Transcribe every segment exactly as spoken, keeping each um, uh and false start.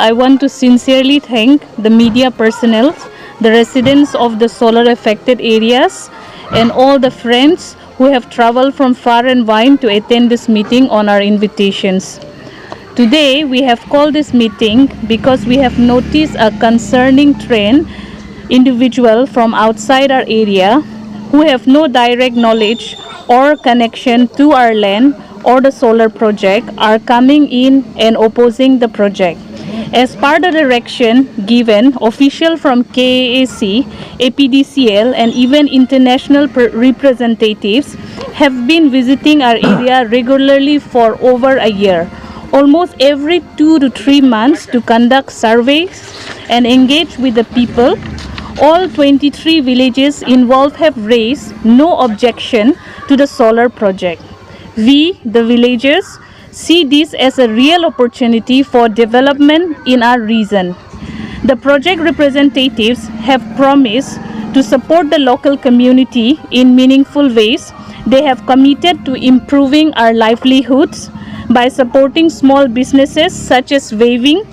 I want to sincerely thank the media personnel, the residents of the solar affected areas, and all the friends who have traveled from far and wide to attend this meeting on our invitations. Today, we have called this meeting because we have noticed a concerning trend, individual from outside our area who have no direct knowledge or connection to our land or the solar project are coming in and opposing the project. As per the direction given, official from K A A C, A P D C L, and even international per- representatives have been visiting our area regularly for over a year, almost every two to three months, to conduct surveys and engage with the people. All twenty-three villages involved have raised no objection to the solar project. We, the villagers, see this as a real opportunity for development in our region. The project representatives have promised to support the local community in meaningful ways. They have committed to improving our livelihoods by supporting small businesses such as weaving,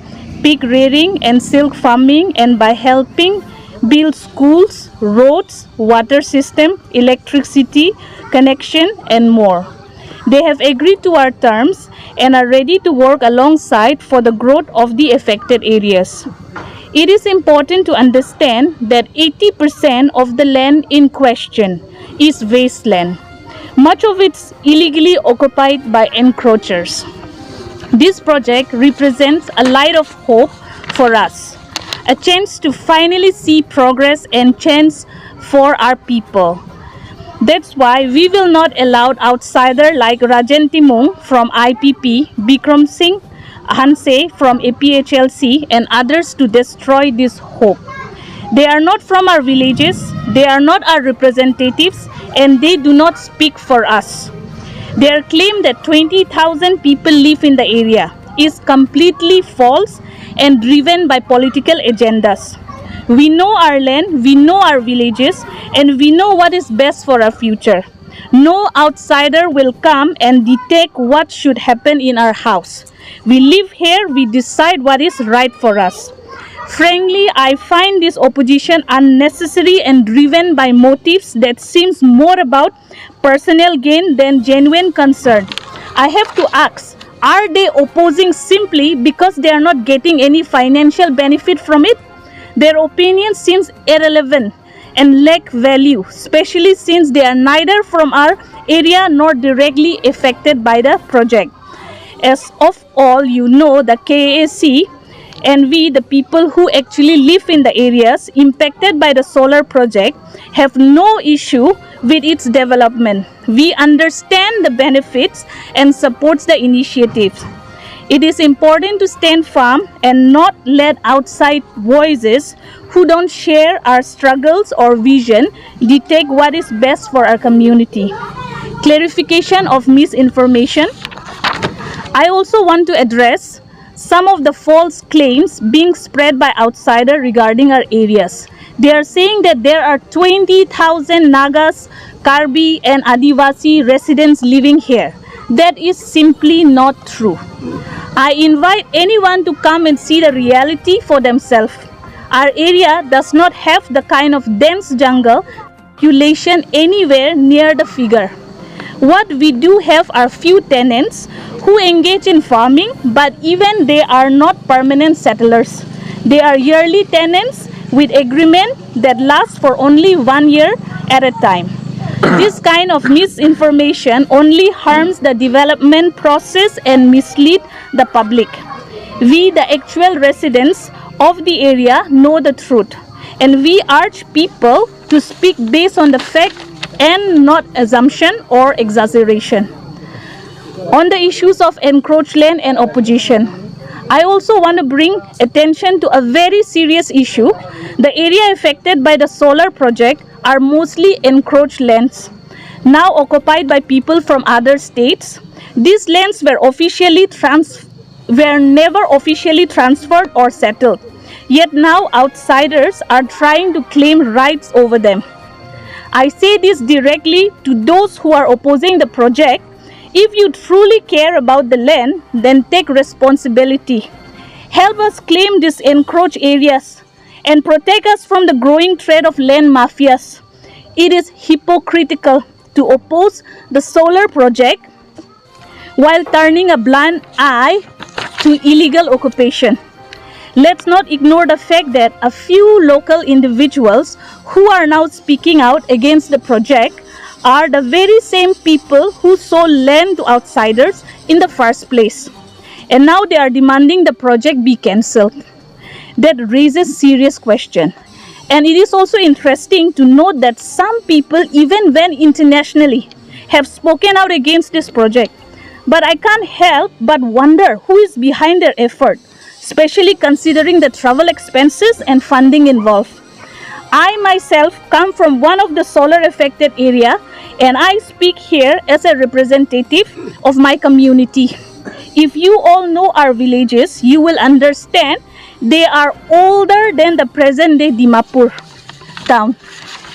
pig rearing, and silk farming, and by helping build schools, roads, water system, electricity connection, and more. They have agreed to our terms and are ready to work alongside for the growth of the affected areas. It is important to understand that eighty percent of the land in question is wasteland. Much of it's illegally occupied by encroachers. This project represents a light of hope for us, a chance to finally see progress and change for our people. That's why we will not allow outsider like Rajen Timung from I P P, Bikram Singh Hanse from A P H L C, and others to destroy this hope. They are not from our villages, they are not our representatives, and they do not speak for us. Their claim that twenty thousand people live in the area is completely false and driven by political agendas. We know our land, we know our villages, and we know what is best for our future. No outsider will come and dictate what should happen in our house. We live here, we decide what is right for us. Frankly, I find this opposition unnecessary and driven by motives that seems more about personal gain than genuine concern. I have to ask, are they opposing simply because they are not getting any financial benefit from it? Their opinion seems irrelevant and lack value, especially since they are neither from our area nor directly affected by the project. As of all you know, the K A A C and we, the people who actually live in the areas impacted by the solar project, have no issue with its development. We understand the benefits and supports the initiatives. It is important to stand firm and not let outside voices who don't share our struggles or vision dictate what is best for our community. Clarification of misinformation. I also want to address some of the false claims being spread by outsider regarding our areas. They are saying that there are twenty thousand Nagas, Karbi and Adivasi residents living here. That is simply not true. I invite anyone to come and see the reality for themselves. Our area does not have the kind of dense jungle population anywhere near the figure. What we do have are few tenants who engage in farming, but even they are not permanent settlers. They are yearly tenants with agreement that lasts for only one year at a time. This kind of misinformation only harms the development process and mislead the public. We, the actual residents of the area, know the truth, and we urge people to speak based on the fact and not assumption or exaggeration. On the issues of encroached land and opposition, I also want to bring attention to a very serious issue. The area affected by the solar project are mostly encroached lands, now occupied by people from other states. These lands were officially trans- were never officially transferred or settled. Yet now outsiders are trying to claim rights over them. I say this directly to those who are opposing the project. If you truly care about the land, then take responsibility. Help us claim these encroached areas and protect us from the growing threat of land mafias. It is hypocritical to oppose the solar project while turning a blind eye to illegal occupation. Let's not ignore the fact that a few local individuals who are now speaking out against the project are the very same people who sold land to outsiders in the first place. And now they are demanding the project be cancelled. That raises serious question. And it is also interesting to note that some people, even when internationally, have spoken out against this project. But I can't help but wonder who is behind their effort, especially considering the travel expenses and funding involved. I myself come from one of the solar affected area, and I speak here as a representative of my community. If you all know our villages, you will understand they are older than the present day Dimapur town.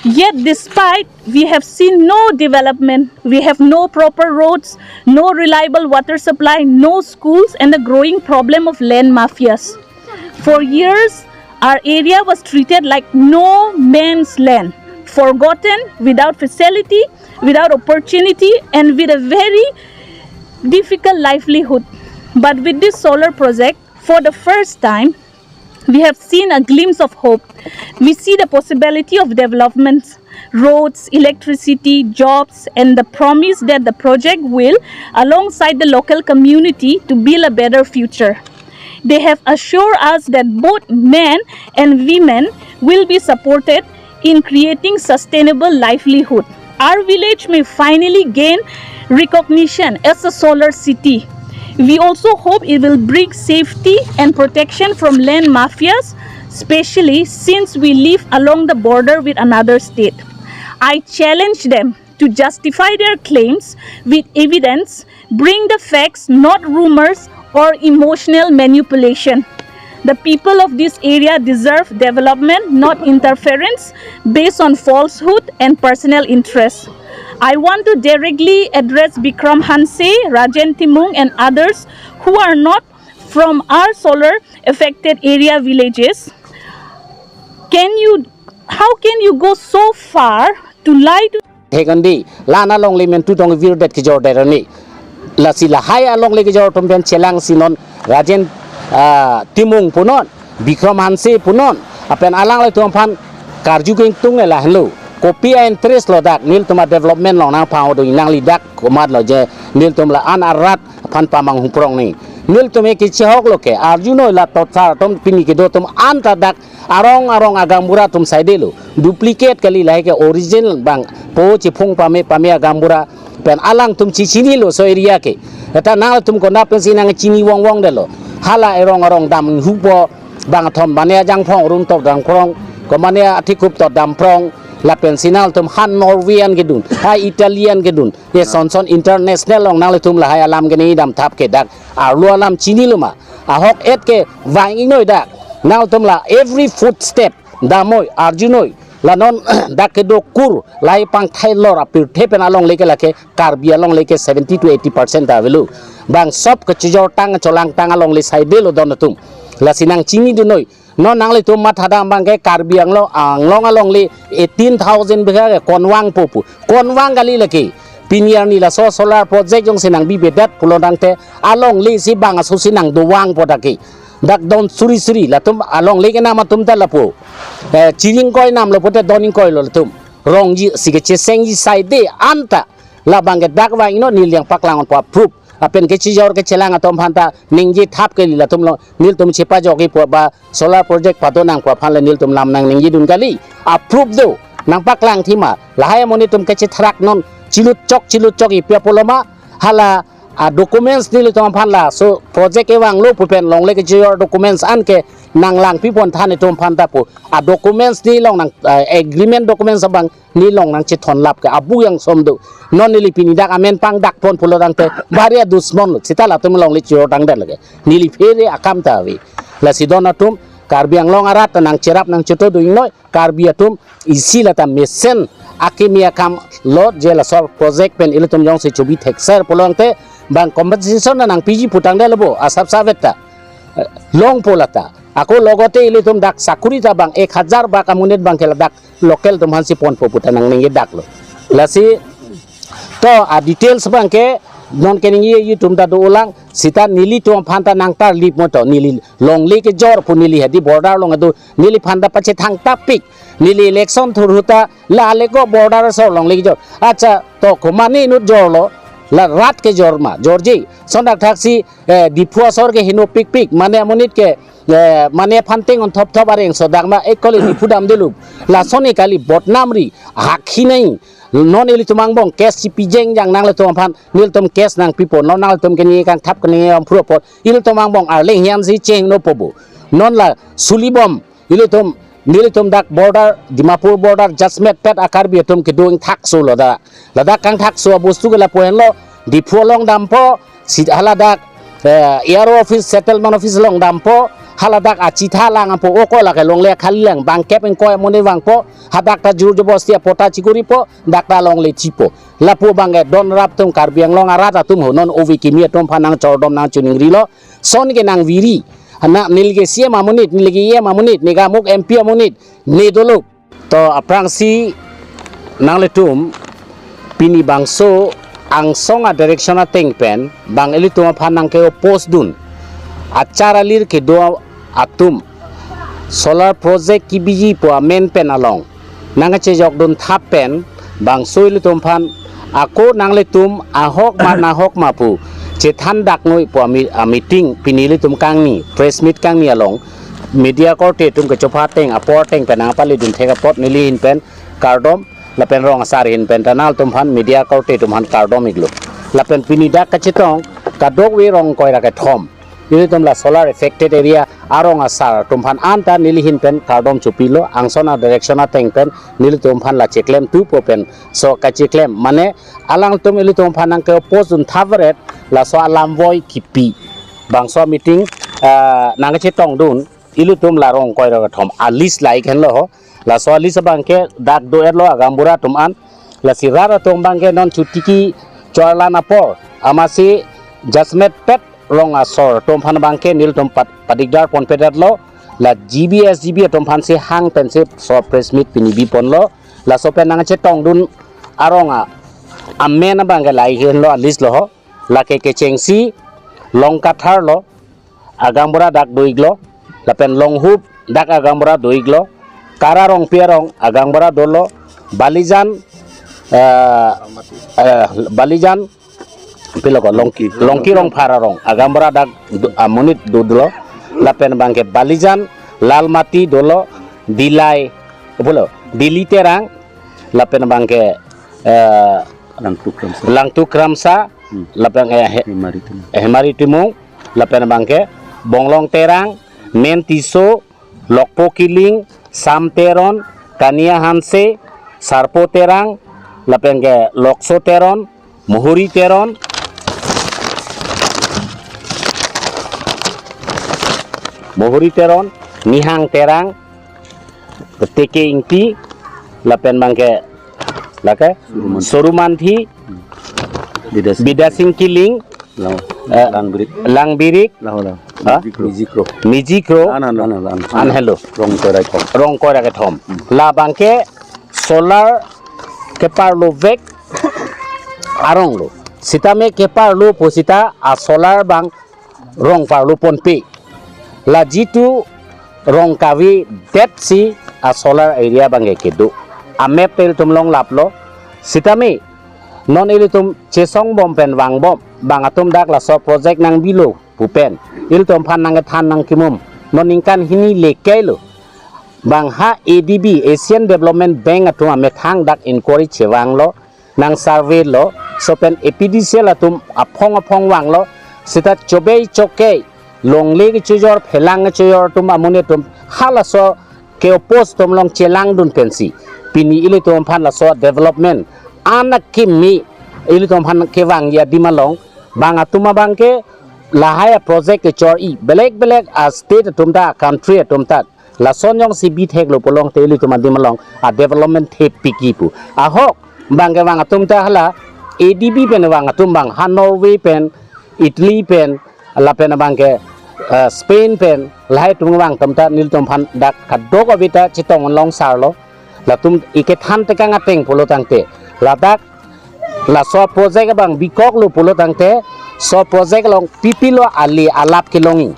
Yet, despite we have seen no development, we have no proper roads, no reliable water supply, no schools, and the growing problem of land mafias. For years, our area was treated like no man's land, forgotten, without facility, without opportunity, and with a very difficult livelihood. But with this solar project, for the first time, we have seen a glimpse of hope. We see the possibility of developments, roads, electricity, jobs, and the promise that the project will, alongside the local community, to build a better future. They have assured us that both men and women will be supported in creating sustainable livelihood. Our village may finally gain recognition as a solar city. We also hope it will bring safety and protection from land mafias, especially since we live along the border with another state. I challenge them to justify their claims with evidence, bring the facts, not rumors or emotional manipulation. The people of this area deserve development, not interference based on falsehood and personal interest. I want to directly address Bikram Hanse, Rajen Timung, and others who are not from our solar affected area villages. Can you, how can you go so far to lie to Hekandi, la-an alongle men tu tong virdet kejor derani. Lasi lahai alongle kejor atum pen chelangsi non Rajen, ah, Timung punon, Bikram Hanse punon, lapen alanglitum aphan karju kengtung e lahenlo. Kopi a-interest lo dak, nelitum a-development along nangpangdo, nangli dak komatlo je, nelitum la-an arat aphan pamanghu prong ni. Nelitum ke kechehoklo ke, arjunoi la totsar atum pini kedo atum anta dak arong arong agaonbura atum saidelo. Duplicate kali, lahai ke original bang po chiphung pame pame agaonbura pen alangtum chichinilo so area ke. Eta nangtum konat pensi nangchini vongvong detlo. Hala erong arong damhupo, bangthom mane ajangphong rumtok damprong, ko mane athikup tot damprong, lapensi nangtum han Norwegian kedun, ha Italian kedun, ye son son international along nanglitum lahai alam kene damthap ke dak arlo alam chinilo ma. Ahok et ke vang-ingnoi dak. Nangtum la every footstep damnoi, arjunoi. La non dak kedo kur lahai pangthai lor apirthe pen alongle ke lake Karbi alongle ke seventy to eighty percent ta avelo. Bang sop kechejortang cholangtang alongle saidelo don atum. Lasi nangchinidunoi. Non nanglitum mathadam abang ke Karbi Anglong, Anglong alongle eighteen thousand bigha ke konvangpo pu. Konvang kali lake. Pini arni laso solar project jongsi nangbibedet pulo tangte alongle si bang aso si nangdovangpo dak ke. Dak don suri suri latum alongle kenam atum ta lapu. Eh, chiring koi namlo pute don ingkoilo latum. Rongji si kechesengji saide anta labang ke dak vang-ingnoi, neli nangpaklang ponpo approve. Lapen kechejor kechelang atum aphanta ningje thap kali latum lo, nelitum chepajok-ipo ba solar project padonangpo aphan le nelitum lam nangningjedun kali. Approve do, nangpaklangthima. Lahai amonit atum kachethrak non chilutchok chilutchok ipi apotlo ma, hala a-documents nelitum aphan laso project kevanglo pu pen longle kejor documents an ke nanglangpipon tha nelitum aphanta pu. A-documents neli along nang, ah, agreement documents abang neli along nangchethonlap ke abu yang som do. Non neli pini dak amen pangdakpon pulo tangte bari adusmonlo. Seta latum alongle chejortang det lake. Neli phere akam ta ave. Lasi don atum Karbi Anglong arat ta nangcherap nangchethondungnoi. Karbi atum isi lata mesen akimi akam lot je laso project pen ilitum jongsi chobi thekser pulo tangte bang compensation nangpiji putang detlo bo asap savet ta. eh, longpo lata. Ako logote ilitum dak sakuri ta bang ek hajar bak amonit abangke ladak local atum aphansi ponpo puta nangningje daklo. Lasi to a-details abangke non keningjeji atum ta dolang, seta nelitum aphan ta nangtarlip mo to, neli longle kejor pu, neli hadi border along adu, neliphan ta pachethang tapik, neli election thurhu ta la aleko border asor longle kejor. Accha, to komatne inut jorlo, la rat kejor ma, jorji. Lason thakthaksi, eh, Diphu asor ke heno pikpik, mane amonit ke, eh, mane aphan teng-on thopthop areng sodak ma, eh, kali Diphu damdelup. Lasonsi kali, bodnam ri, hakhi nai. Non ilitum angbong case chipi jengjang nanglitum aphan, nelitum case nangpipo, non nanglitum keningje kangthap keningje ampro apot, ilitum angbong arleng hiansi chengno pobo. Non la sulibom, ilitum, nelitum dak border, Dimapur border, Jasmet pet a-Karbi atum kedo ingthakso lo da. Ladak kangthakso abostu ke lapu henlo, Diphu along dampo, si haladak, eh, A R O office, settlement office along dampo, haladak achitha langpo, oko lake longle khali lang, bangkep ingkoi amonit vangpo, hadak ta jur jobosti apota chikuripo, dak ta longle chipo. Lapu abangke don rap atum Karbi Anglong arat atum ho, non ove kimi atum aphan nangchordom nangchiningrilo, lason ke nangviri. Hana neli ke C M amonit, neli ke E M amonit, neli ke amuk M P amonit, ne dolo. To aphrangsi nanglitum pini bangso angsong a-direction ateng pen bang ilitum aphan nangke-oppose dun. Achar alir kedo atum solar project kebiji pu amen pen along nangkechejok dun thap pen bangso ilitum aphan ako nanglitum ahok ma nahok ma pu chethan dak noi pu ami-, a-meeting pini ilitum kangni, press meet kangni along media korte atum kechopha ateng apor ateng pen nangpale dun thek apot neli ahin pen kardom, lapen rong asar ahin pen ta nanglitum aphan media korte atum aphan kardom iklo. Lapen pini dak kachetong kadokave rong ingkoi ra kethom, ilitum la solar affected area arong asar atum aphan anta neli ahin pen kardom chopilo, angsong a-direction ateng pen nelitum aphan la cheklem thupo pen, laso kacheklem mane alangtum ilitum aphan nangke-oppose dun thap varet, laso alam voi kipi. Bangso meeting, ah, nangkechetong dun, ilitum la rong ingkoi ra kethom a-list la ik henlo ho. Laso a-list abangke dak do-etlo agaonbura atum an. Lasi rat atum abangke non chotiki chorlan apor, amatsi Jasmet pet rong asor atum aphan abangke nelitum pat-, padikdar ponpedetlo. La G B S G B atum aphansi hang pensi laso press meet pini biponlo. Laso pen nangchetong dun arong a-, amen abangke lahai henlo, a-list lo ho. Lake kechengsi Longkathar lo, agaonbura dak do iklo, lapen Longhup dak agaonbura do iklo, Kara Rongpi arong agaonbura dolo, Balijan, eh, eh, Balijan, pilo ko, Longki, Longki Rongphar arong agaonbura dak do, amonit dodolo, lapen abangke Balijan, Lalmati dolo, Dilai, pulo, Dili Terang, lapen abangke, eh, Langtuk Kramsa. Langtuk Kramsa, Hmm. lapen, eh, he-, Hemari Timung. eh, Hemari Timung, lapen abangke Bonglong Terang, Men Tisso, Lokpo Killing, Sam Teron, Kania Hanse, Sarpo Terang, lapen ke Lokso Teron, Muhuri Teron, Muhuri Teron, Nihang Terang, Teke Ingti, lapen abangke, lake, Sorumanthi. Sorumanthi, Bidas-, Bidasing Killing, Lang, eh, Langbirik. Langbirik. Lang, lang. Ha? Mijikro. Mijikro. An, an, an, an, an. An helo. Rong ingkoi ra kethom. Rong ingkoi ra kethom. Hmm. La abangke solar keparlovek arong lo. Sitame keparlo pu seta a-solar abang rong parlo ponpe. La jitu rong kavedetsi a-solar area abangke kedo. A-map tel atum longlaplo. Sitame non ilitum chesongbom pen vangbom, bang atum dak laso project nangbilo pu pen ilitum aphan nangkethan nangkimum. Non ningkan hini le kailo. Bang ha A D B, Asian Development Bank atum amethang dak inquiry chevanglo, nang survey lo, laso pen A P D C L atum aphong aphong vanglo, seta chobei chokei, longle kechojor, phelang kechojor atum amonit atum halaso ke-oppose atum along chelangdun pensi pini ilitum aphan laso development an akimi ilitum aphan kevangji adim along, bang atum abangke lahai a-project kechor-i, belek belek a-state atum ta, country atum ta lason jongsi bitheklo pu along te ilitum adim along a-development thepikji pu. Ahok, bangke vang atum ta hala A D B pen vang atum bang ha Norway pen, Italy pen, lapen abangke, ah, Spain pen lahai atum vang atum ta nelitum aphan dak kadokave ta chetong-onlong sarlo. Latum ikethan tekang ateng pulo tangte, ladak laso project abang bikoklo pulo tangte, so project along pipilo ali alap kelongji.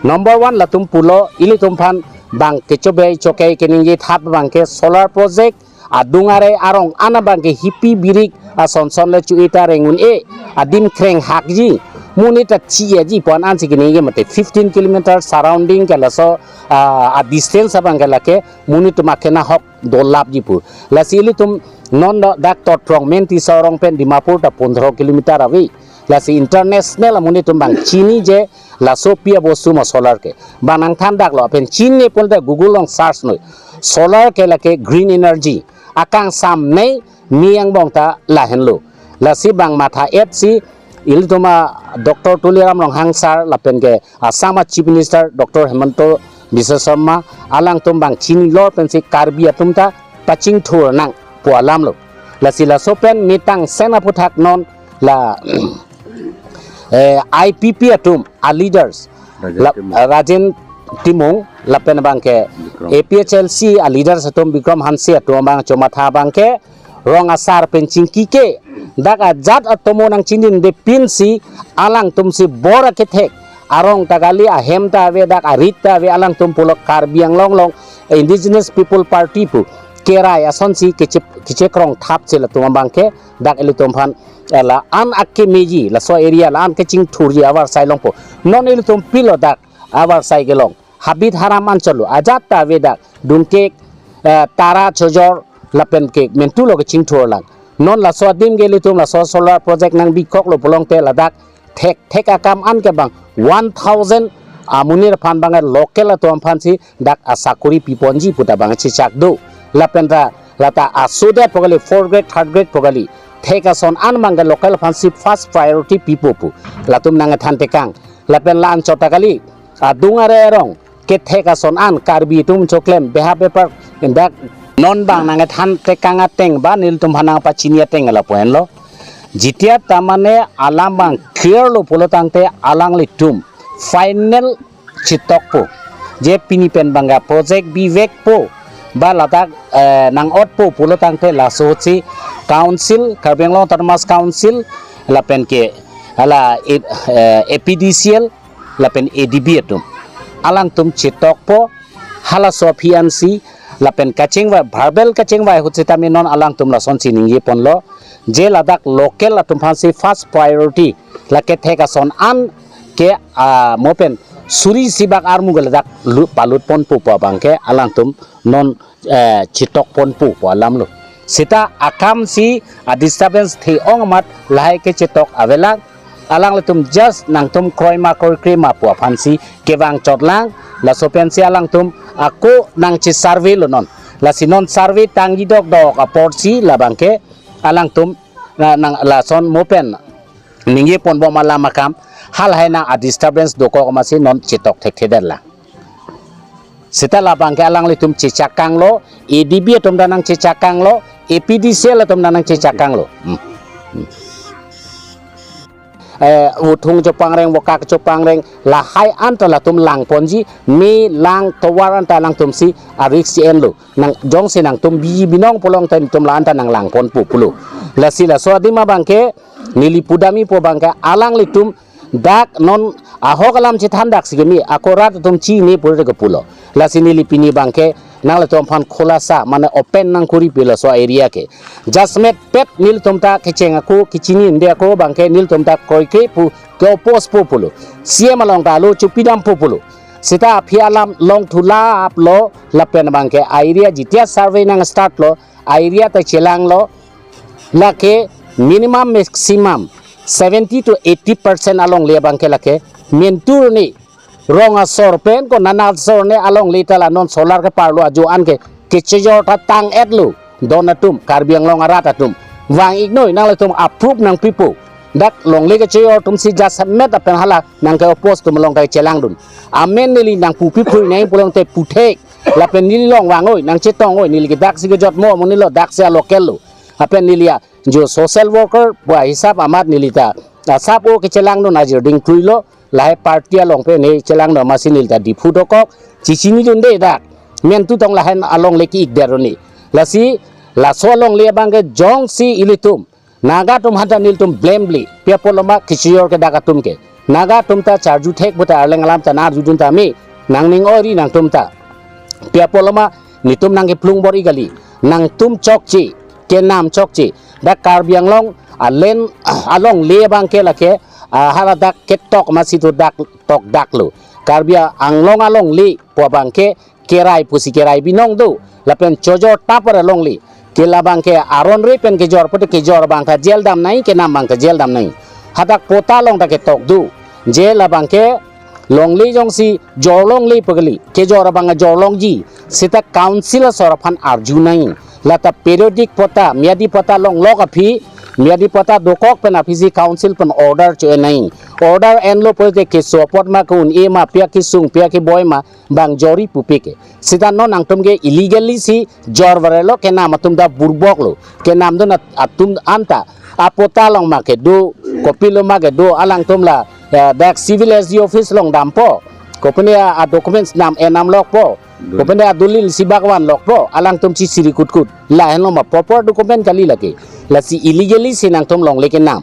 Number one, latum pulo, ilitum aphan bang kechobe choke keningje thap abangke solar project, adung are arong an abangke hipi birik asonson le chu-e ta reng un-e, adim kreng hakji, monit ta chi-eji pu an ansi keningje mate fifteen kilometer surrounding ke laso, ah, a distance abangke lake monit atum akena hok dolapji pu. Lasi ilitum non do dak Totrong Menti Sorong pen Dimapur ta pondro kilometer ave. Lasi international amonit atum bang chini je laso pi abostu ma solar ke. Bang nangthan daklo, lapen chini pon ta Google along search noi. Solar ke lake green energy. Akangsam nei mi angbong ta lahenlo. Lasi bang matha-et si ilitum a Doctor Tuliram Ronghang sir lapen ke Assam a Chief Minister Doctor Himanta Biswa Sarma alangtum bang chinilo pensi Karbi atum ta pachingthur nang pu alamlo. Lasi laso pen mitang sen aphuthak non la eh, I P P atum a leaders Rajen la, Timung. Rajen Timung lapen abangke Bikram. A P H L C a leaders atum Bikram Hanse atum abang chomatha abangke rong asar pen chingki ke dak ajat atomo nangchinidunde pinsi alangtum si bor akethek arong ta kali, ahem ta ave, dak arit ta ave, alangtum pulo Karbi Anglong along Indigenous People Party pu kerai asonsi keche, kechekrong thap si latum abangke dak ilitum aphan, eh, la-an akemeji, laso area la-an kechingthurji avarsai longpo. Non ilitum pilo dak avarsai kelong. Habit haram anchotlo. Ajat ta ave dak dungkek, eh, tara chojor lapen ke mentulo kechingthur lang. Non laso adim ke ilitum laso solar project nangbikoklo pulote ladak thekthek akam an ke bang one thousand amonit aphan bang local atum aphansi dak asakori piponji pu ta bang chechak do. Lapen ta lata asodet pu kali, fourth grade, third grade pu kali, thek ason an bang ke local aphansi first priority pipo pu latum nangthan tekang. Lapen la-anchot ta kali, adung are arong kethek ason an Karbi atum choklem beha bepar dak non bang nangthan tekang ateng ba nelitum aphan nangpachini ateng lapu henlo. Jitia ta mane alam bang clear lo pulo tangte alanglitum final chitokpo. Je pini pen bang ke project bivekpo ba ladak, eh, nang-otpo pulo tangte laso si council, Karbi Anglong Autonomous Council, lapen ke hala, eh, A P D C L, lapen A D B atum. Alangtum chitokpo, halaso aphi ansi, lapen kachingvai, verbal kachingvai ahut sitame non alangtum lasonsi ningjeponlo, je ladak local atum aphansi first priority, la kethek ason an ke, ah, mo pen suri sibak armu ke ladak lu-, palutponpo pu abang ke alangtum non eh, chitokponpo pu alamlo. Seta akamsi a disturbance the-ong amat lahai ke chitok avelang. Alanglitum just nangtum kroima kroikre ma pu aphansi kevang chotlang. Laso pensi alangtum ako nangche survey lo non. Lasi non survey tangji dokdok aporsi labang ke alangtum na, nang lason mo pen ningjeponbom alam akam halahai nang a disturbance dokok amatsi non chitok thekthedetlang. Seta labang ke alanglitum chechakanglo, A D B atum ta nangchechakanglo, A P D C L atum ta nangchechakanglo. Hmm. Hmm. Eh, uthung chopangreng, vokak chopangreng, lahai anta latum langponji, me lang tovar anta alangtumsi a risk enlo. Nang jongsi nangtum biji binong pulote nelitum la anta nanglangponpo pulo. Lasi laso adim abang ke, neli pudamji pu abang ke, alanglitum dak non ahok alam chethan daksi keme, ako rat atum chini pura ke pulo. Lasi neli pini abang ke nanglitum aphan khulasa, mane open nangkuri pu laso area ke. Jasemet pet nelitum ta kecheng ako, kechinide ako abang ke nelitum ta kroikre pu ke-oppose po pulo. C M along ta alo chupidampo pulo. Seta aphi alam longthu laplo lapen abang ke area jitia survey nang start lo, area ta chelanglo, lake minimum maximum seventy to eighty percent alongle abang ke lake mentur ni rong asor pen ko nana asor ni alongle ta la non solar keparlo ajo an ke kechejor ta tang-etlo don atum Karbi Anglong arat atum. Vang-iknoi, nanglitum approve nangpipo. Dak longle kechejor atumsi jasemet apen hala nang ke-oppose atum along ta chelangdun. Amen neli nangpu piphrui nang pulote puthek. Lapen neli along vang-oi, nangchetong-oi, neli ke daksi kejotmo, mo neli lo daksi a local lo. Lapen neli a jo social worker pu ahisap amat neli ta asap o kechelangdun ajir dingkluilo. lahai party along pen ne chelang do masi neli ta Diphu dokok, chichinidunde dak. Mentu tong lahai alongle ki-ikdet roni. Lasi, laso alongle abangke jongsi ilitum Naga atum aphanta nelitum blame-le. Pi apotlo ma kechijor ke dak atum ke. Naga atum ta charju thek puta arleng alam ta nang-arjudun tame. Nangning ori nangtum ta. Pi apotlo ma netum nangkeplung bor-i kali. Nangtum chokche, kenam chokche. Dak Karbi Anglong alen alongle abangke lake, ah, hala dak ketok masi to dak tokdak lo. Karbi Anglong alongle pu abangke kerai pusi kerai binong do. Lapen chojor tapar alongle. Ke labangke aron re pen kejor pute kejor abang ta jail dam nangji, kenam abang ta jail dam nangji. Hadak patta along ta ketok do. Je labangke longle jongsi jor longle pu kali. Kejor abang jor longji. Seta council asor aphan arju nangji. Lata periodic patta, miyadi patta longlok aphi, miyadi patta dokok pen aphisi council pen order cho-en nangji. Order enlo pute keso apot ma ke-un-e ma, pi akesung, pi akeboi ma, bang jor-i pupe ke. Seta non nangtum ke illegally si jor varelo, kenam atum ta burbok lo. Kenamdun at-, atum anta. Apatta along ma kedo, kopilo ma kedo, alangtum la, eh, dak civil S D office along dampo. Kopine a, a documents nam enam lokpo. Kopine adolil si bhagwan lokpo. Alangtum chisiri kutkut. Lahenlo ma proper document kali lake. Lasi illegally si nangtum longle kenam.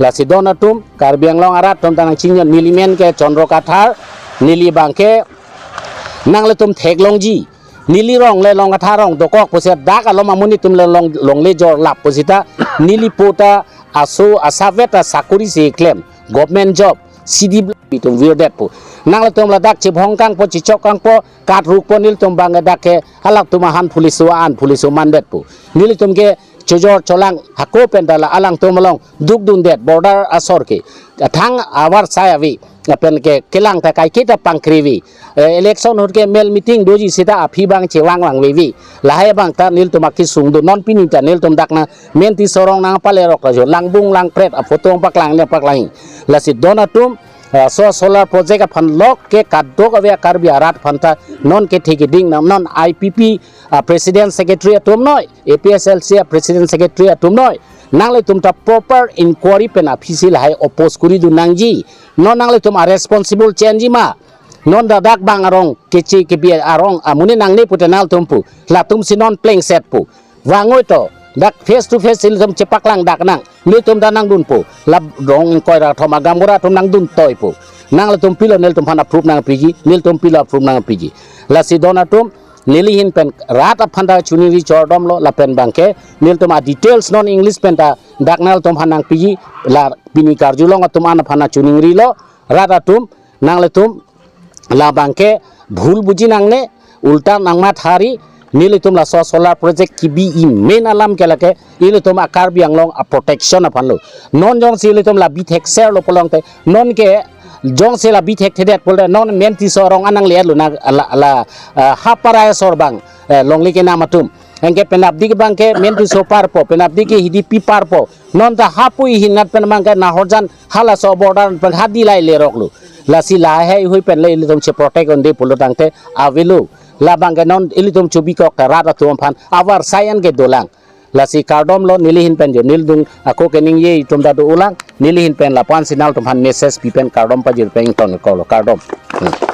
Lasi don atum, Karbi Anglong arat atum ta nangchingjon, neli men ke Chandra Kathar, neli abangke nanglitum theklongji. Neli rong le Long Kathar rong dokok pusi dak alom amonit atum le long, longle jorlap pusi ta, neli po ta aso asavet ta sakori si klem, government job, C D B itum virdetpo. Nanglitum ladak chibhong kangpo, chichok kangpo, katrukpo, nelitum abangke dak ke, alangtum ahan police o an police o mandetpo. Nelitum ke chojor cholang hako pen ta la alangtum along dukdundet border asor ke. Athang avarsai ave. Lapen ke kelang ta kaiketa pangkri ave. Eh, election ahut ke mel meeting doji seta aphi abang chevang vangve ave. Lahai abang ta nelitum akesung do, non pini ta nelitum dak nang menti sorong nangpalerok ta jo. Langbung langpret aphoto paklang ne paklang. Lasi don atum, eh, so solar project aphan lok ke kadokave Karbi arat aphan ta non kethe keding nang non I P P, ah, president secretary atum noi. A P H L C a President Secretary atum noi, nanglitum ta proper inquiry pen aphisi lahai oppose koridun nangji. Non nanglitum a responsible chenji ma. Non ladak bang arong kechi kebi arong amonit nangne pute nanglitum pu. Latum si non plengset pu. Vangoi to. Dak face to face ilitum chepaklang dak nang. Nelitum ta nangdunpo. La rong ingkoi ra thom a gaonbura atum nangduntoi po. Nanglitum pilo nelitum aphan approve nangpiji. Nelitum pilo approve nangpiji. Lasi don atum neli ahin pen rat aphan ta choningri chordomlo lapen abangke nelitum a details non English pen ta dak nanglitum aphan nangpiji la pini karjulong atum an aphan ta choningrilo rat atum nanglitum labangke bhul buji nangne ulta nangmathari nelitum laso solar project kebi-i main alam ke lake ilitum a Karbi Anglong a protection aphanlo. Non jongsi ilitum la bithek serlo pulote non ke jongsi la bithek thedet pulote non menti sorong anang le lo na la, la, ah, haparai asor abang, eh, longle kenam atum. Anke penapdik abangke menti so parpo, penapdik ke hidi pi parpo. Non ta hapui hinat pen abangke Nahorjan halaso border pen hadi lai leroklo. Lasi lahai hui pen le ilitum che protect un'e pulo tangte avelo. Labangke non ilitum chobikok ta rat atum aphan avarsai an ke dolang. Lasi kardomlo neli ahin pen jo, nelidung ako keningje atum ta do-olang, neli ahin pen lapu-an si nanglitum aphan message pi pen kardom pajir pen ingtonkoklo, kardom. Hmm.